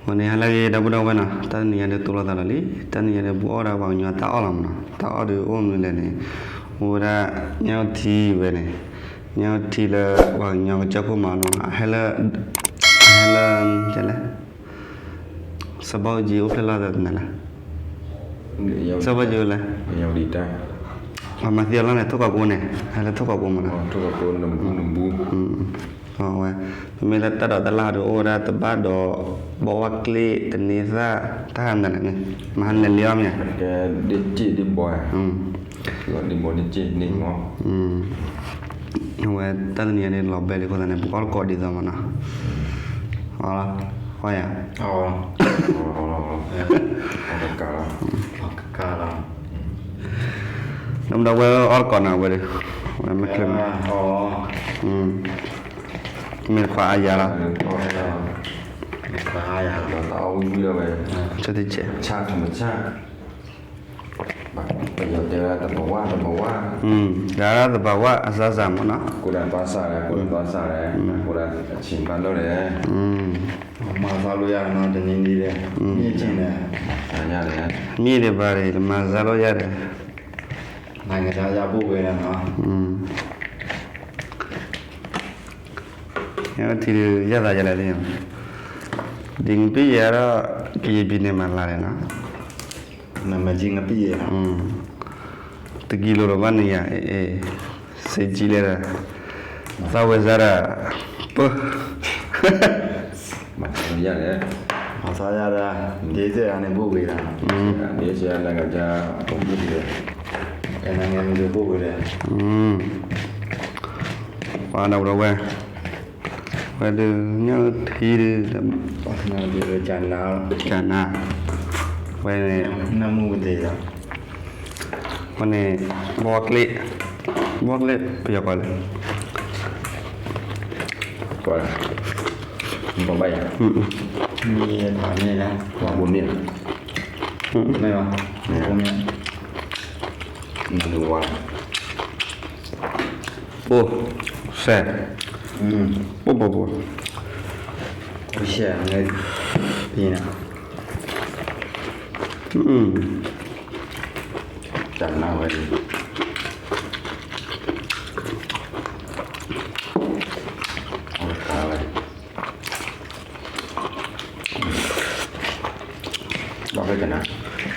န့ၣ် ဟါလၢအဂ့ၤ ဒီပုၢ်ဒီဝဲၢ်နီၤ, တၢ်တနံၤညါဒီး သိၣ်လိသးဒီးလံ, တၢ်တနံၤညါဒီး ပအိၣ်ဒီးပှၤကညီတၢ်အီၣ်လီၤမးနီၤ, တၢ်အီၣ်ဒီးအိၣ်မနုၤလဲၣ်န့ၣ်, အိၣ်ဝဲဒၣ် ညၣ်အိၣ်ထံဝဲန့ၣ်, ညၣ်အိၣ်ထံလၢ ပှၤကညီကစၢၢ်ခိၣ်မးနီၤ, အဟဲလၢ အဟဲလၢ ကလဲၣ် စီၤဘၣ်အူကၠံအိၣ်ဖျဲၣ်လီၤသးတနၤလဲၣ်, စီၤဘၣ်အူကၠံအိၣ်လဲၣ်, အမၤသံအီၤလီၤန့ၣ် ထိၣ်ကီးကိန့ၣ် ဟဲလၢထိၣ်ကီးကိမးနီၤ, ဝဲ မ့မ့ၢ်လၢတၢ်ဒိးတၢ်လၢ်ဒီး အိၣ်ဝဲဒၣ်တဘၣ်ဒီး ဘီဝၣ်ကျ့ၣ် တန့သၣ် တၢ်ဟးနၤန့ၣ် မၤဟးနၤလံအီၤမ့ၢ်ဧါ, ဒ့ၣ်ဘီ ဒ့ၣ်ဘီန့ၣ်က့န့ၣ်မး, အဝဲတၢ်တနံၤညါန့ၣ် လီၤဘဲလံအဃိသတးန့ၣ် ပကအီၣ်တကိးဒ်သိးမးနီၤ, အီလီၤ, အီယၤ, ဒီးဒီးဝဲအီၣ်တကိးနၤဝဲဒီး ဝဲမ့ၢ်ချ့မး, မ့ၢ်တခွါအါယၤလီၤ, ဆၢတကဲး, ပယီၤတဲဝဲ သဘာဝ သဘာဝ, တၢ်သဘာဝအစၢ်စၢ်မးနီၤ, ကိုယ်တိုင်သွားစားတယ်, ကိုယ်တိုင်သွားစားတယ်, ကိုယ်တိုင်အချိန်မလိုတယ်, မၤစားလို့ရတယ်နော်, တနည်းနည်းလေး, မြင့်ချင်တယ်, မ့ၢ်ဒံးဘၣ်ဒံး မၤစားလို့ရတယ်, နိုင်ငံခြားရောက်ပို့ပေးတယ်နော်, ထံဒုး ရသးယလဲၣ်, ဒ်ငပံၢ်ယဲဒီး ကယံာ်ဘံန့ၣ်မၤလၢ်န့ၣ်နီၤ, နမ့ၢ်ကံာ်ငပံၢ်ယဲ, တကံလိၤလီၤဘၣ်န့ၣ်ယၤ, စ့ကံလဲၣ်ဒီး သးဝဲစါဒီး ပၢ မၤစားရတယ်, မၤစားရတယ်, ဒ်စဲးအန့ၣ် ပို့ပေးတာ, ဒ်စဲးအန့ၣ်က ပို့ပေးတယ်, နိုင်ငံကိုပို့ပေးတယ်, ပှၤဒီးဝဲ ဝဲဒုး ညၣ်အိၣ်ထံဒုး ကနၤ, ဝဲန့ၣ် နမူသ့ၣ်ဒီး ဝဲန့ၣ် ဘီကျ့ၣ်, ဘီကျ့ၣ် ပယီၤကိးလဲၣ်, ကိးလဲၣ်, ဘီဘၣ်ယၤ, မ့ၢ်ဘၣ်န့ၣ်လၢ ဘီဘိန့ၣ်, မ့ၢ်ဘၣ်, ဘီဘိန့ၣ်, နဝါ အိၣ်စဲး, အိၣ်ပှဲၤပှဲၤ, အိၣ်စဲး, ပံၤနၤ, တၢ်နါဝဲ, အဝဲခါဝဲ ဘၣ်ဖဲကနၤ,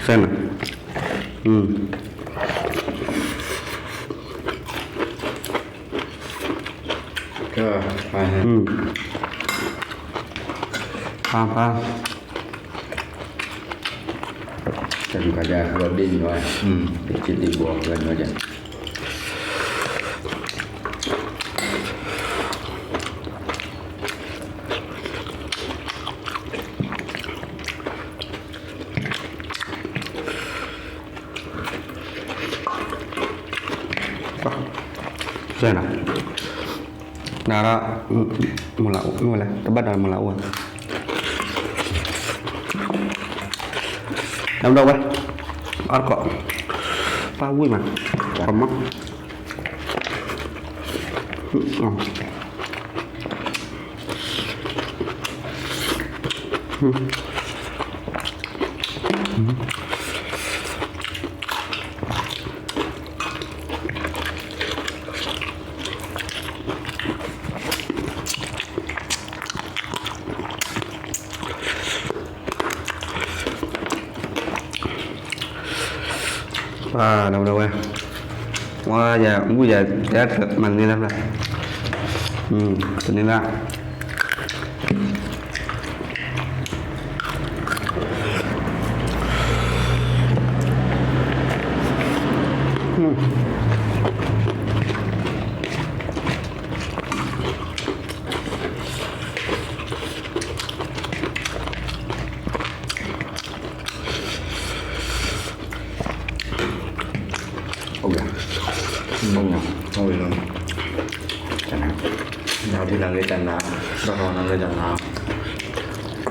စဲနၤ, ကဲ, ပၢ်ပၢ်, တၢ်ဒုးခါဒၣ်လီၤဒ့ၣ်ညီ, တက့ၢ်ဒ့ၣ်ဘီလီၤညီဒၣ် စဲနၤ, နၤဒီး မုၢ်လၢ်အိၣ်ဝဲလဲၣ်, တဘၣ်ဒီးမုၢ်လၢ်အိၣ်ဝဲ, နမဒီးဝဲ အီၣ်တကိး, ပၢ်ဝံၣ်မး, ပှၤမး ပှၤဒီးဝဲ, ဝဲယၤ ဘူၣ်ယၤ တဲမၤန့ၢ်လၢ်ဖျၢၣ်, တန့ၢ်လၢ် အိၣ်ဝဲ, အိၣ်ဝဲလီၤ, တနၤ, နၤထံၣ်နၤဂ့ၤတနၤ, ဒီးနၤဂ့ၤတနၤ,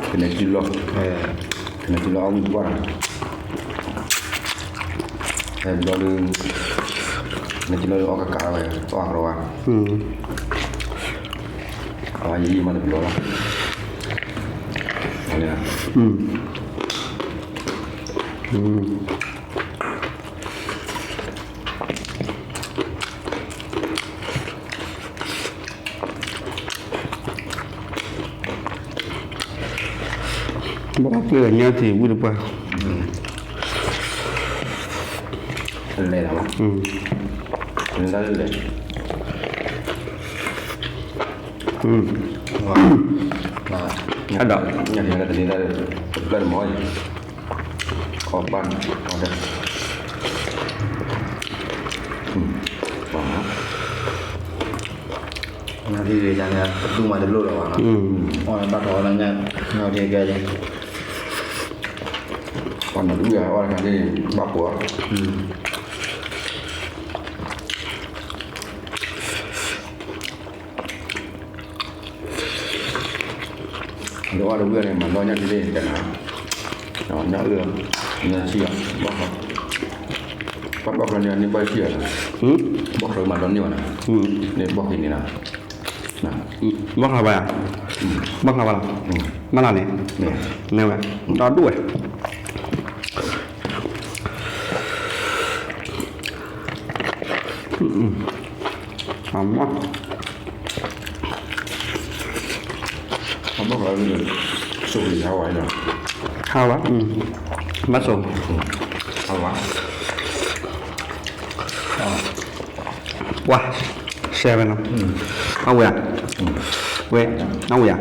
ကနဲၣ်စုလီၢ်, ကနဲၣ်စုလီၢ်အီၣ်ဝံၣ်ပှၢ်, ဟဲဘျီဒုး, ကနဲၣ်စုလီၢ်ဒုးအီၣ်ကကးဝဲ, အီၣ်အကရီဝါ အဝဲယံာ်မးတဘျီလီၤ, အ อืม อืม ဘၣ်ပှ့ၤညါထံၣ်ဝံၣ်တပှၢ် လဲၤလီၤ လဲၤ ညၣ်ဒၣ်တနံၤဒၣ် တဖျၢၣ်တမီၤအံၤ ခီပၢ်န့ၣ် အီၣ်ဒၣ် ညၣ်ဒၣ်န့ၣ် တဒူၣ်မးတလိၣ်လၢၤဘၣ်နီၤ အီၣ်န့ၣ်ဘၣ်ထီၣ်ဝဲဒၣ်ညၣ် ညၣ်ဒၣ်ကဲလံ အီၣ်န့ၣ်ဒၣ်အီၣ်တခါန့ၣ် ဘၣ်ကိး ဒီးအီၣ်တဝံၣ်န့ၣ် မၤလီၢ်ညၣ်ထံၣ်သ့ၣ်တနၤ, ညၣ်အၢၣ်, ညၣ်ဆံၣ်အီၤ, ဘၣ်ဃး, ဘၣ်ဘၣ်ဃးန့ၣ် န့ၢ်ဘၣ်ဆံၣ်အီၤ, ဘၣ်ဃးမၤလီၢ်န့ၢ်ဘၣ်နၤ, န့ၢ်ဘၣ်ဃးန့ၣ်နၤ, ဘၣ်ဃးဘၣ်, ဘၣ်ဃးဘၣ်လီၤ, ဘၣ်လီၤန့ၣ်, န့ၢ်ဝဲ, ဒီဒူၣ်ဝဲ အမ့ၢ်, အဘၣ်ဝဲ, ဟါဝဲ, ဘၣ်ဆိ, ဟါဝဲ, ပှၤ, ရှဲဝဲနီၤ, အဝဲ, ဝဲ, အဝဲ,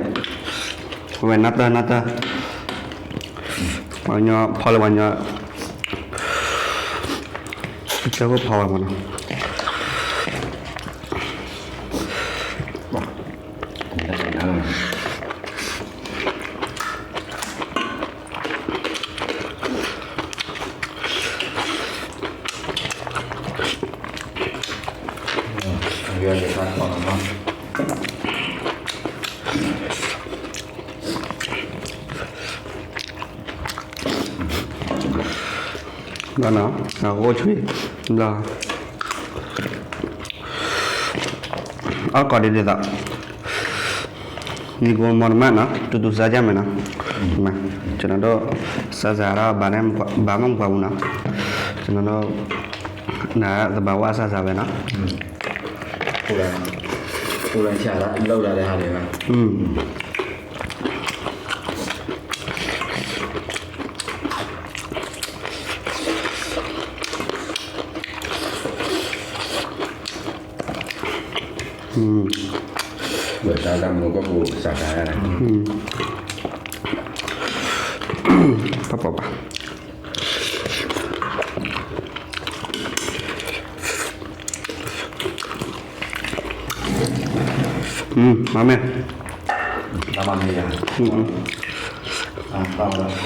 ဝဲနၢ်တၢ်နၢ်တၢ်, ပှၤကညီဖီလၢပှၤကညီ ကၢဖိဖီဝဲမးနီၤ. ဘျီနီၤ, အိၣ်ဆူၣ်, ဘျီ, အီၣ်ကိးဒံးဒ်သိး, မံၤကိမီၤတမၣ်နီၤ, တူတူစါယါမဲာ်နီၤ, ကျွန်တော်တို့ စါစါတော့ ဘာမှမကွာဘူးနော်, ကျွန်တော်တို့ နားသဘာဝစါစါပဲနော်, ကိုယ်တိုင်ရှာတာလုပ်တာတဲ့ဟာတွေပဲ, ဝဲတၢ်လၢမူကီၢ်ပူၤစးထီၣ်, ပပပ, မၤမဲာ်, မၤမဲာ်ယၤ,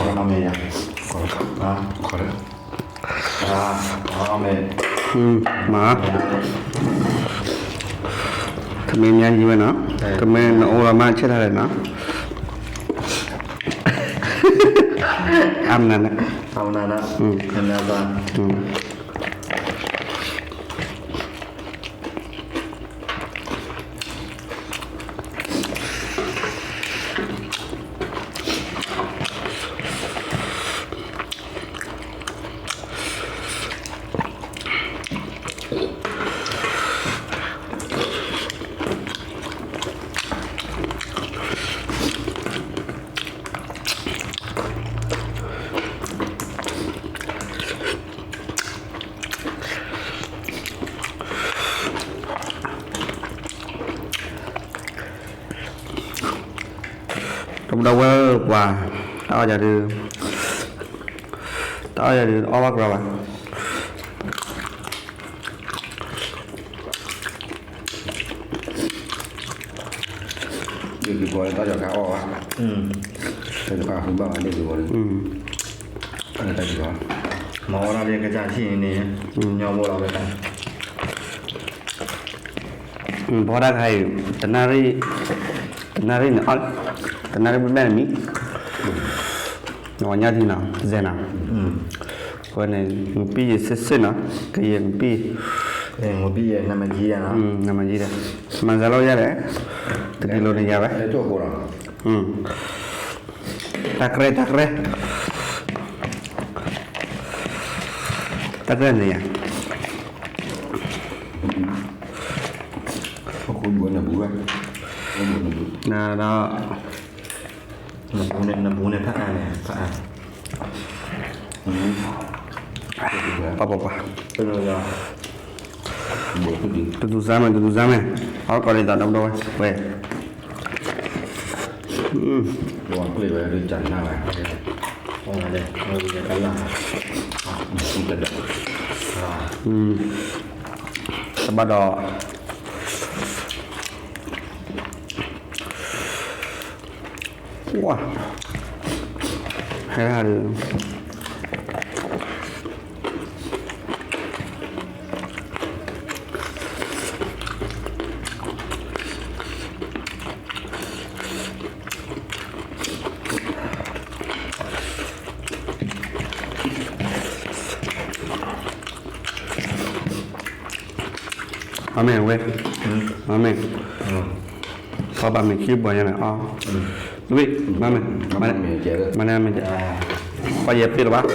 မၤမဲာ်ယၤ, မၤ, တမ့ၢ်မၠါယံၤဝဲနီၤ, တမ့ၢ်နအိၣ်လီၤမၢ်ဆဲးတၢ်လဲၣ်နီၤ, အမနၤန့ၣ်, အမနၤန့ၣ်, ဒီပုၢ်ဒီဝဲၢ်ပှၤ, တၢ်အီၣ်ယၤဒုး, တၢ်အီၣ်ယၤဒုး အီၣ်ဘၣ်ကြၢးဘၣ်, ဒ်ကီးတၢ်ယီၤခါအီၣ်ဘၣ်, တၢ်ယီၤခါဃုဘၣ်ဘၣ် ဒ်ကီး, တၢ်ယီၤခါ, မၤအီၣ်တၢ်လၢကစၢ်ဆံၣ်န့ၣ်, ညီဘိလီၤဝဲတၢ် ဘီတၢ်ခါအံၤ, တနၣ်ရံၣ်, တနၣ်ရံၣ်န့ၣ်, တနၣ်ရံၣ်ဘျဲၣ်န့ၣ်မံၤ, နဝဲညါထံနီၤ, စဲနီၤ, အဝဲန့ၣ် ငပံၢ်ယဲၢ်စ့ၢ်စ့ၢ်နီၤ, ကယဲၢ်ငပံၢ်, နမၤကံဒီး, မၤစၢၤလိာ်ယၤဒီး, တကံလိၤန့ၣ်ယၤဝဲ, အ, တၢ်ကြဲ တၢ်ကြဲ တၢ်ကြဲန့ၣ်ယါ နဒီး နဘူးန့ၣ် နဘူးန့ၣ် ဖးအါန့ၣ် ဖးအါ ပှၤပှၤပှၤ တသူစါမဲာ် တသူစါမဲာ် အီၣ်ကီးဒ်သိးဒီပုၢ်ဒီဝဲၢ် ဝဲ ဝဲကျ့ဝဲဒ်ကနၣ်ဝဲ တဘၣ်ဒီး ဝါ ဟဲဒၣ်ဒီး မၤမ့ၢ်ဝဲ မၤမ့ၢ် ပှၤဘၣ်မ့ၢ်ခံပှၤညါန့ၣ် အီ ဝ့ၢ် မၤမ့ၢ် မၤန့ၢ်မ့ၢ်ကဲ ပှၤယဲၢ်ပ့ၢ်လီၤဘၣ် အီ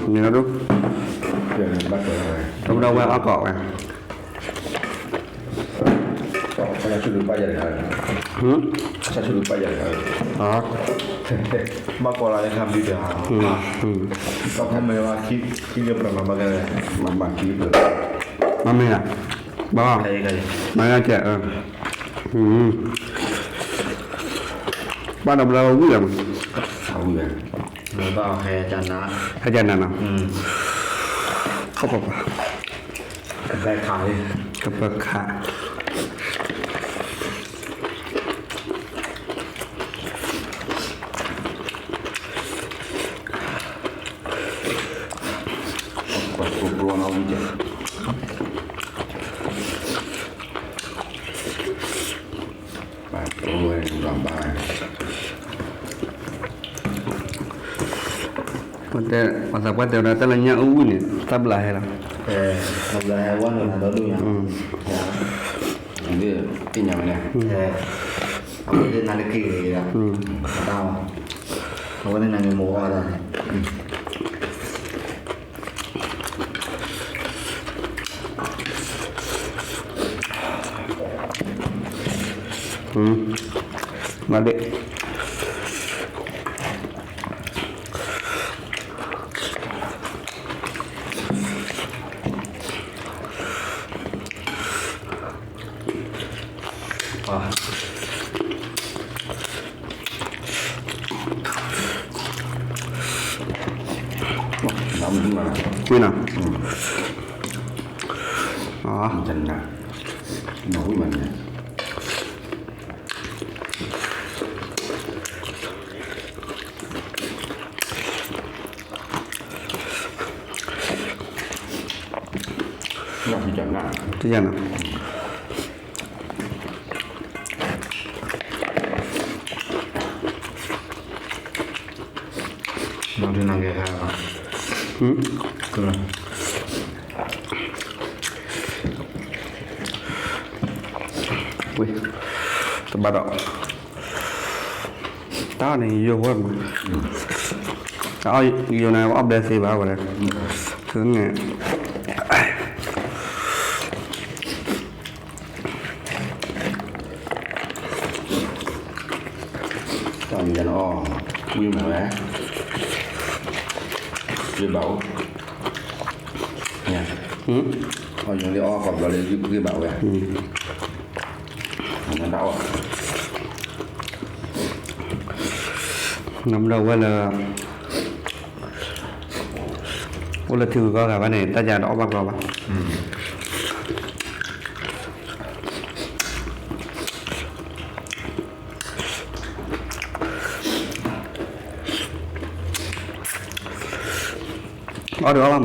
န့ၣ်လီၤဒိၣ် ဒီပုၢ်ဒီဝဲၢ်အီၣ်ကီးဝဲ ဘၣ်ကီးလၢခါဘံၣ်တၢ် မၤမ့ၢ်ဧါ ဘၣ် မၤကဲ ဘၣ်ဒီးဘျီဝံၣ်လီၤမး ဟဲကနၤ ဟဲကနၤနီၤ ကပၤခး ပှၤတဲ ပှၤသးပှၢ်တဲဝဲဒၣ် တၢ်လၢညၣ်အူဝံၣ်န့ၣ် တၢ်ဘျးဟဲလီၤ တၢ်ဘျးဟဲဝဲန့ၣ်ဒီဒူၣ်ညါ သ့ၣ်ညါဝဲန့ၣ် အဝဲသ့ၣ်နၤလၢက့ၤဂ့ၤဂ့ၤဒီး တၢ် အဝဲသ့ၣ်နၤမ့ၢ်မိၢ်အီၣ်ဒီး မၤဒ့ၣ် ကွံာ်နီၤ တယၤနီၤ ဝ့ၢ် တဘၣ်ဒီး တၢ်အီၣ်န့ၣ်ယိာ်ဝဲမး တၢ်အီၣ်ယိာ်န့ၣ် အီၣ်ဘျဲသ့ဘၣ်ဝဲလဲၣ် သုန့ၣ် တၢ်မံၤယၤန့ၣ်အီၣ် ဝံၣ်မးဝဲ လၢဘၣ်အိၣ် အီၣ်ယိာ်လၢအီၣ်ကီးဘျီလၢ ဂံၢ်ဘၣ်ဝဲ တၢ်အီၣ် နမ့ၢ်ဒၣ်ဝဲလၢ အိၣ်လၢထံဂုၤကီၢ်ဂၤဘၣ်န့ၣ် တၢ်ယၤတအီၣ်ဘၣ်ကျီဘၣ် အီၣ်ဒီးအီၣ်ဘၣ်မး အပှ့ၤဒိၣ်မး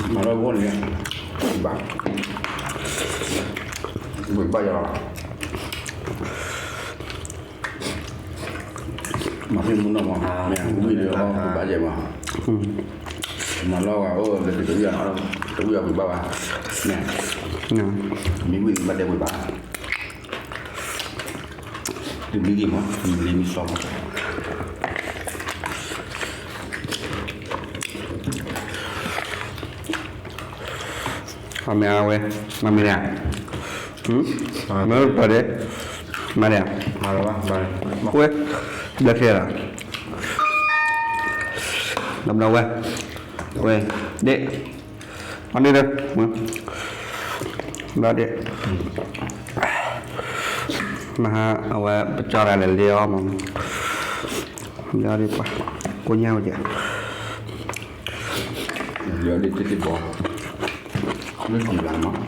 မၤလၢဂိၢ်န့ၣ် ဘၣ် ဘၣ်ယၤ မၤဖံမူနီၢ်မး မ့ၢ်ဝံၣ်လၢအီၣ်ဘၣ်ယဲမး မၤလီၤဂာ်အိၣ်လၢတဝံၣ်အီၣ် တဝံၣ်အီၣ်ဘၣ်ဘၣ် မ့ၢ် မ့ၢ်ဝံၤဘၣ်ဒဲးဝဲဘၣ်, တမံၤဂ့ၤမး မံၤလံမံၤစီမး, အမ့ၢ်အဝဲ, မ့ၢ်မ့ၢ်ဒၣ်, မ့ၢ်ပှၤဒဲး, မ့ၢ်ဒၣ်, ဝဲ, ဘျီခဲလၢာ်, ဒီးဘျီဝဲ, ဝဲ, ဒ့ၣ် အန့ၣ်ဒီး, ဘျီဒ့ၣ်, မဟါအဝဲပကၠီတၢ်လဲၤလ့အီၤမး, ဘျီဒ့ၣ်ပှၤ, ကိးညါဝဲကဲ, ဘျီဒ့ၣ်တ့ၢ်တ့ၢ်ဘီ, မ့ၢ်ကံဘၣ်မး,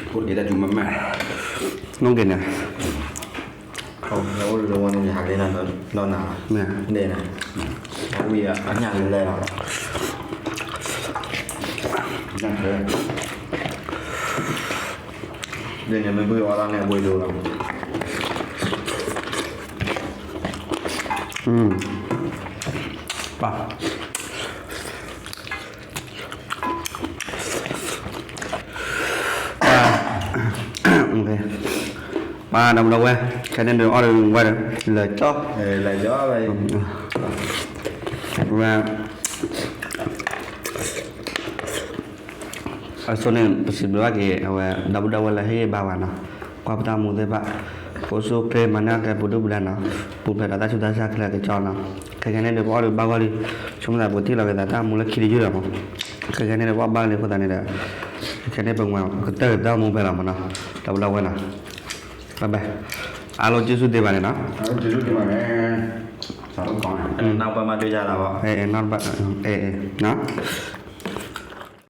အိၣ်က့ၤတၢ်တူၢ်မးမး, နီၣ်က့ၤန့ၣ် အိၣ်လၢဝဲန့ၣ် ယဟးက့ၤနၤဒီးနၤ, န့ၣ်, ဝံၤအညၣ်လဲၤလဲၤလီၤ, ဒ်န့ၣ်မ့ၢ်ဘှံးအီၣ်တၢ်န့ၣ် အဘှံးဒိၣ်လီၤ, ပၢ် ပၢ်ဒီးမဒီဝဲ, ခဲန့ၣ်ဒုးအီၣ်ဒီးဝဲဒီး လၢာ်ကၠီ, လၢာ်ကၠီဝဲ, ဝဲ, အဆိန့ၣ် ပစံးဘျုးဘၣ်က့ၤ အဝဲ ဒီပုၢ်ဒီဝဲၢ်လၢဟ့ၣ်ဂံၢ်ဘါဝဲနီၤ, ကွၢ်ပတၢ်မူသ့ၣ်တဖၣ်, အိၣ်ဆူၣ်အိၣ်ချ့ မၤန့ၢ်ကဲပူၤဒုၣ်ပူၤဒါနီၤ, ပူၤဖျဲးဒီးတၢ်ဆူးတၢ်ဆါခဲလၢာ်ကဆှီနီၤ, ခဲခဲန့ၣ်ဒီး ပအီၣ်ဒီးဘၣ်ဂီၢ်လံ, ဆိကမိၣ်သးပကထံၣ်လီၤက့ၤသးတၢ်မူလၢခံတယုၢ်လီၤမး, ခဲခဲန့ၣ်ဒီး ပအီၣ်ဘၣ်လံအဃိသတးန့ၣ်ဒီး, ခဲခဲန့ၣ်ပကတၢၢ်က့ၤတၢ်မူဖဲလီၤမးနီၤ, ဒီပုၢ်ဒီဝဲၢ်နီၤ, ဘၣ်ဘၣ်, အားလုံးကျေးဇူးတင်ပါတယ်နော်, ကျေးဇူးတင်ပါတယ်, နောက်တစ်ပတ်မှတွေ့ကြတာပေါ့, အဲအဲ, နောက်တစ်ပတ်, အဲအဲ, နော်.